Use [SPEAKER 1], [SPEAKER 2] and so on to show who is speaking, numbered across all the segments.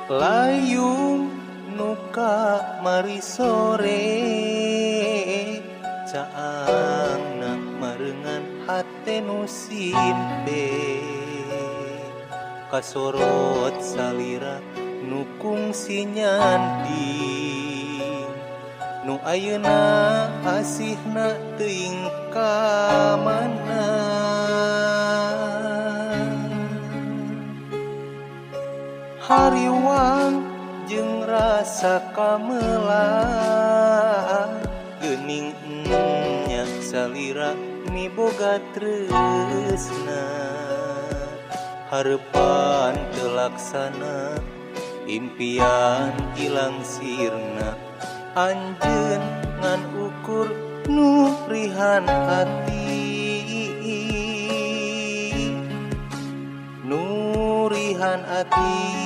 [SPEAKER 1] Layung nuka mari sore caangna marengan hate nu simpe kasorot salira nu kungsi nyanding nu ayeuna asihna teuing ka mana. Hariwang jeung rasa kamelah geuning nya salira miboga tresna harepan teu laksana impian ilang sirna anjeun ngan ukur nu rihan hati nurihan ati.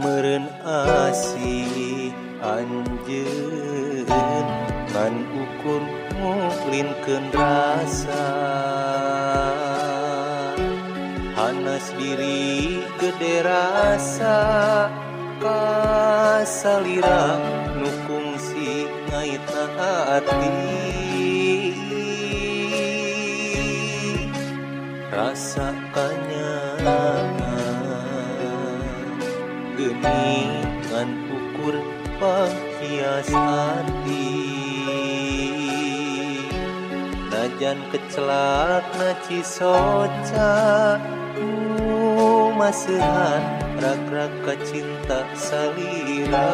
[SPEAKER 1] Meureun asih anjeun ngan ukur nguklinkeun rasa hanas diri gede rasa kasalira nu kungsi ngaitna ati rasa kanyaah geuning ngan ukur panghias ati najan kecelak na cisoca nu maseuhan rag-rag kacinta salira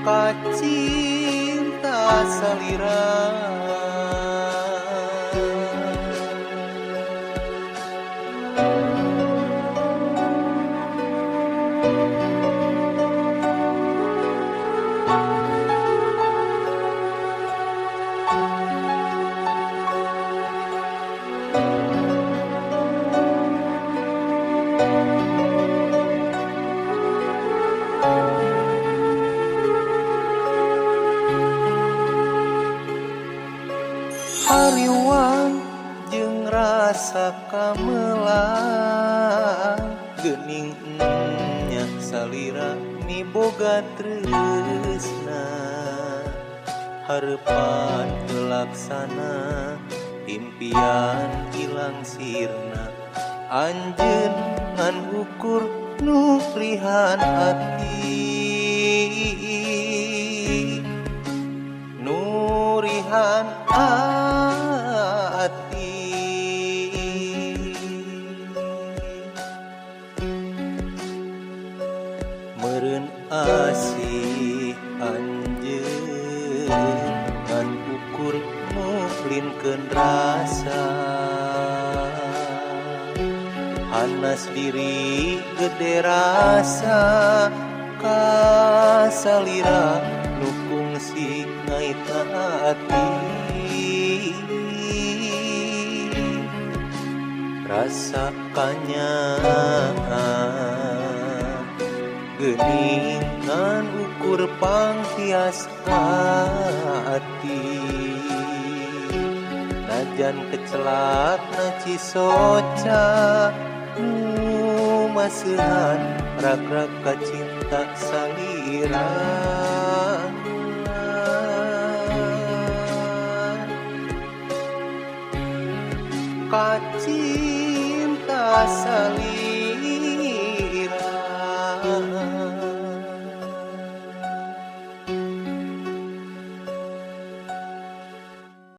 [SPEAKER 1] kacinta salira. Hariwang jeung rasa kamelah geuning nya salira miboga tresna harepan teu laksana impian ilang sirna anjeun ngan ukur nu rihan ati nurihan ati. Meureun asih anjeun ngan ukur nguklinkeun rasa hanas diri gede rasa kasalira nu kungsi ngaitna ati rasa kanyaah geuning ngan ukur panghias ati najan kecelak na cisoca nu maseuhan rag-rag kacinta salira kacinta salira.